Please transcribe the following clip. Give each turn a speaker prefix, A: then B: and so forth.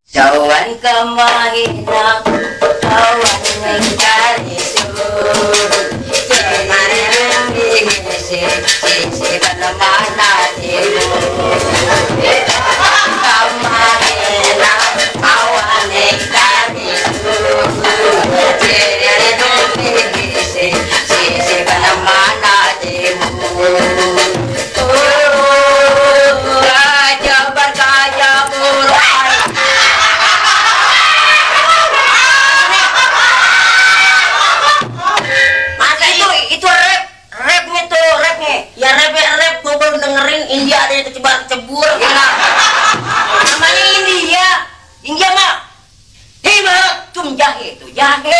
A: Jauhan kemahina kawan mengkari sur kemarin si mana timur kemahina kawan mengkari sur si mana timur raja berkaya murah. India ada yang kecebur ya namanya India mah hei mah cum jahe itu jahe